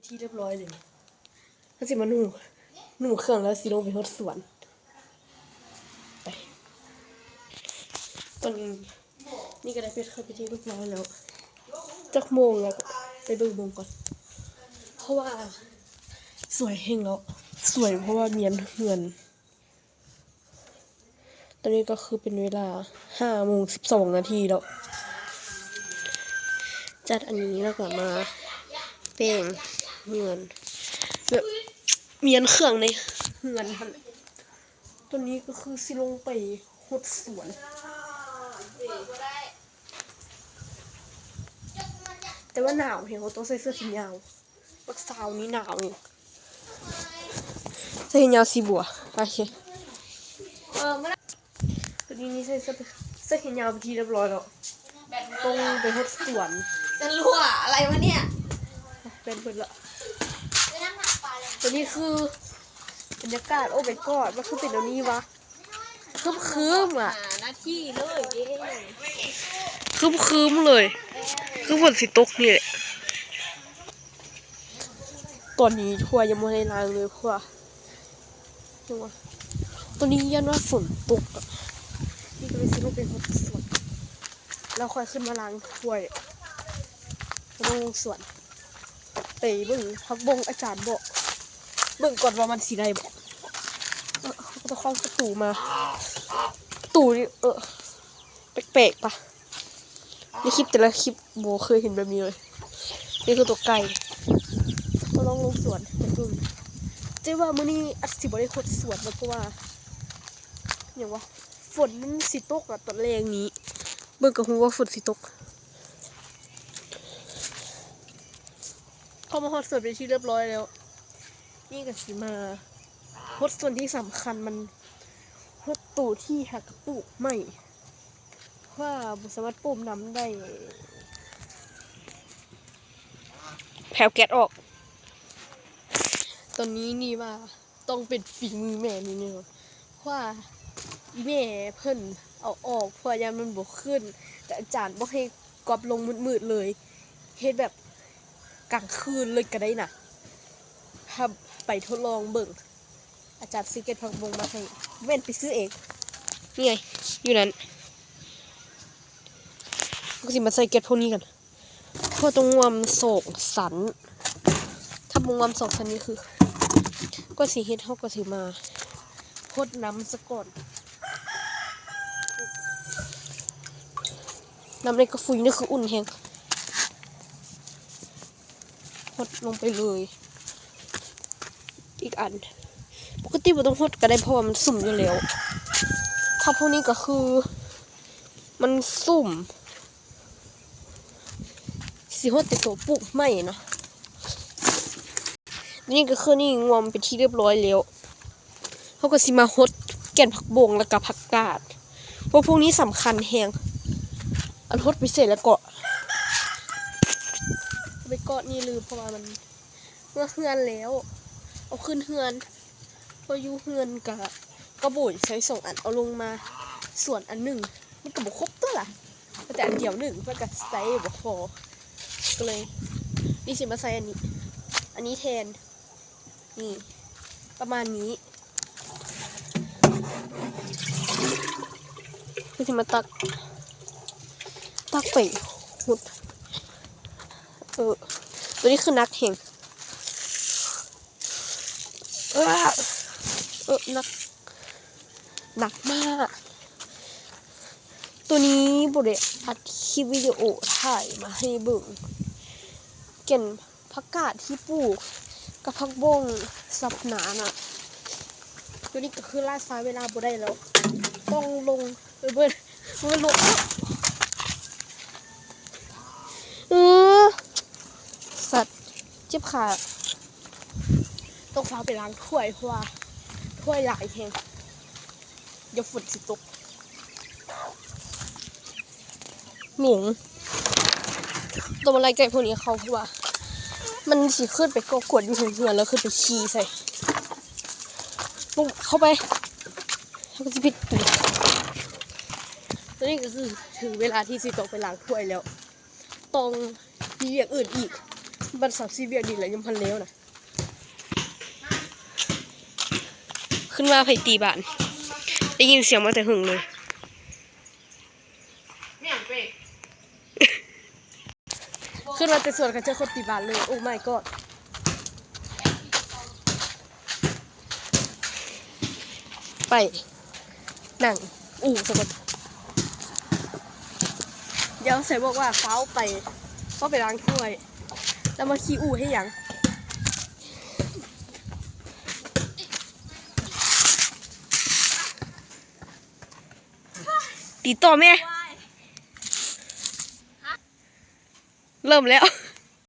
ທີ່ຮຽບຮ້ອຍເລີຍ. ເຮົາຊິມານຸ່ງ ນຸ່ງເຄື່ອງແລ້ວຊິລົງໄປຮອດສວນ. ໄປ ຕອນນີ້ ນີ້ກໍໄດ້ໄປເຂົ້າພິທີຮຽບຮ້ອຍແລ້ວ. ຈັກໂມງແລ້ວ ໄປເບິ່ງໂມງກ່ອນ ເພາະວ່າສວຍແຮງເນາະ ສວຍເພາະວ່າມຽນເຮືອນ. ຕອນນີ້ກໍຄືເປັນເວລາຫ້າໂມງສິບສອງນາທີແລ້ວ. ຈັດອັນນີ້ແລ້ວກໍມາແປງເຮືອນ ແບບມຽນເຄື່ອງໃນເຮືອນຫັ້ນ. ຕອນນີ້ກໍຄືຊິລົງໄປຫົດສວນ ແຕ່ວ່າໜາວແຮງ ເຮົາຕ້ອງໃສ່ເສື້ອແຂນຍາວ. ບັກສາວນີ້ໜາວນີ້ ໃສ່ແຂນຍາວສີບົວ. ໂອເຄ ເອີ ມາ ຕອນນີ້ນີ້ໃສ່ເສື້ອ ໃສ່ແຂນຍາວເປັນທີ່ຮຽບຮ້ອຍແລ້ວ ຕ້ອງໄປຫົດສວນ. ຈະຮົ່ວອະໄລວະເນີ້ຍ ແບດເບິດລະ. ຕອນນີ້ຄືບັນຍາກາດ ໂອ້ມາຍກອດ ມັນຄືເປັນແນວນີ້ວະ. ຄຶ້ມໆ ອະ ຫ້ານາທີເລີຍເດ້ ຄຶ້ມໆ ເລີຍ ຄືຝົນຊິຕົກນີ້ແຫຼະ. ຕອນນີ້ຖ້ວຍຍັງບໍ່ໄດ້ລ້າງເລີຍ ເພາະວ່າ ຕອນນີ້ຢ້ານວ່າຝົນຕົກອະ. ນີ້ກໍເລີຍຊິລົງໄປຫົດສວນ ແລ້ວຄ່ອຍຂຶ້ນມາລ້າງຖ້ວຍ ໄປລົງສວນ ໄປເບິ່ງຜັກບົ້ງອາຈານເບາະ ເບິ່ງກ່ອນວ່າມັນຊິໄດ້ບໍ່. ເອີ ເຂົາເຈົ້າເຂົ້າປະຕູມາ ປະຕູນີ້ ເອີ ແປກໆ ປະ ໃນຄລິບແຕ່ລະຄລິບບໍ່ເຄີຍເຫັນແບບນີ້ເລີຍ. ນີ້ຄືຕົວໄກ່ ກໍລອງລົງສວນໄປເບິ່ງ. ເຈົ້າວ່າມື້ນີ້ອາດຊິບໍ່ໄດ້ຫົດສວນເນາະ ເພາະວ່າຫຍັງວະ ຝົນມັນຊິຕົກອະ ຕອນແລງນີ້ ເບິ່ງກໍຮູ້ວ່າຝົນຊິຕົກ. ເຂົ້າມາຮອດສວນເປັນທີ່ຮຽບຮ້ອຍແລ້ວ. ນີ້ກໍຊິມາຫົດສ່ວນທີ່ສຳຄັນ ມັນຫົດໂຕທີ່ຫາກະປູກໃໝ່ ເພາະວ່າບໍ່ສາມາດປຸ້ມນ້ຳໄດ້. ແຜວແກັດອອກ. ຕອນນີ້ນີ້ວ່າ ຕ້ອງເປັນຝີມືແມ່ນີ້ແນ່ນອນ ເພາະວ່າອີ່ແມ່ເພິ່ນເອົາອອກ ເພາະວ່າຢ້ານມັນບໍ່ຂຶ້ນ ແຕ່ອາຈານບອກໃຫ້ກອບລົງມືດໆ ເລີຍ ເຮັດແບບກາງຄືນເລີຍກໍໄດ້ນະ. ຖ້າໄປທົດລອງເບິ່ງ ອາຈານຊື້ແກັດຜັກບົ້ງມາໃຫ້ ແມ່ນໄປຊື້ເອງ ນີ້ໄງ ຢູ່ນັ້ນ. ເຮົາກໍຊິມາໃສ່ແກັດພວກນີ້ກັນ. ເຮົາຕ້ອງງວມສອງຊັ້ນ ຖ້າບໍ່ງວມສອງຊັ້ນນີ້ຄື ກວ່າຊິເຮັດ ເຮົາກໍຊິມາຫົດນ້ຳສາກ່ອນ. ນ້ຳໃນກະຟຸຍນີ້ຄືອຸ່ນແຮງ ຫົດລົງໄປເລີຍ. ອີກອັນ ປົກກະຕິບໍ່ຕ້ອງຫົດກໍໄດ້ ເພາະວ່າມັນຊຸ່ມຢູ່ແລ້ວ. ຜັກພວກນີ້ກໍຄືມັນຊຸ່ມ ຊິຫົດແຕ່ໂຕປູກໃໝ່ເນາະ. ນີ້ກໍຄືນີ້ງວມເປັນທີ່ຮຽບຮ້ອຍແລ້ວ ເຮົາກໍຊິມາຫົດແກ່ນຜັກບົ້ງ ແລ້ວກໍຜັກກາດ ເພາະພວກນີ້ສຳຄັນແຮງ. ອັນຫົດໄປໃສແລ້ວເກາະ ໄປເກາະນີ້ລືມ ເພາະວ່າມັນ ເມືອເຮືອນແລ້ວ ເອົາຂຶ້ນເຮືອນ ເພາະຢູ່ເຮືອນກະ ກະໂບຍໃສ່ສອງອັນ ເອົາລົງມາສວນອັນໜຶ່ງ ມັນກະບໍ່ຄົບຕົວະ ແຕ່ອັນດຽວໜຶ່ງ ມັນກະໃສ່ບໍ່ພໍ ກໍເລີຍ ນີ້ຊິມາໃສ່ອັນນີ້ ອັນນີ້ແທນ ນີ້ ປະມານນີ້. ຄືຊິມາຕັກ ຕັກໄປຫົດ ເອີ ໂຕນີ້ຄືໜັກແຮງ ເອີ ເອີ ໜັກ ໜັກມາກ. ໂຕນີ້ບໍ່ໄດ້ອັດຄລິບວິດີໂອຖ່າຍມາໃຫ້ເບິ່ງ ແກ່ນ ຜັກກາດທີ່ປູກກັບຜັກບົ້ງສັບໜານະ. ໂຕນີ້ກໍຄືລະຊ້າເວລາບໍ່ໄດ້ແລ້ວ ຕ້ອງລົງໄປເບິ່ງ ເບິ່ງລົງ ເອີ ສັດ ເຈັບຂາ. ຕ້ອງຟ້າວໄປລ້າງຖ້ວຍ ເພາະວ່າຖ້ວຍຫຼາຍແຮງ ດຽວຝົນຊິຕົກ. ຫຼົງ ຕ້ອງມາໄລ່ໄກ່ພວກນີ້ເຂົ້າ ເພາະວ່າມັນຊິຂຶ້ນໄປກໍ່ກວນຢູ່ເທິງເຮືອນ ແລ້ວຂຶ້ນໄປຂີ້ໃສ່. ປຸ້ງ ເຂົ້າໄປ ເຮົາກໍຊິປິດປະຕູ. ຕອນນີ້ກໍຄືເຖິງເວລາທີ່ຊິຕ້ອງໄປລ້າງຖ້ວຍແລ້ວ ຕ້ອງມີວຽກອື່ນອີກ. ບັດສາມສີ່ວຽກນີ້ແຫຼະ ຍັງບໍ່ທັນແລ້ວນະ. ຂຶ້ນວ່າໃຜຕີບ້ານ ໄດ້ຍິນສຽງມາແຕ່ເຫິງເລີຍ. ຂຶ້ນມາແຕ່ສວນ ກະເຈີຄົນຕີບາດເລີຍ. Oh my god. ໄປ ນັ່ງອູ່ສະກ່ອນ. ດຽວໃສ່ບອກວ່າຟ້າວໄປ ຟ້າວໄປລ້າງຖ້ວຍ ແລ້ວມາຂີ້ອູ່ເຮັດຫຍັງ? ຕິດຕໍ່ແມ່. ເລີ່ມແລ້ວ.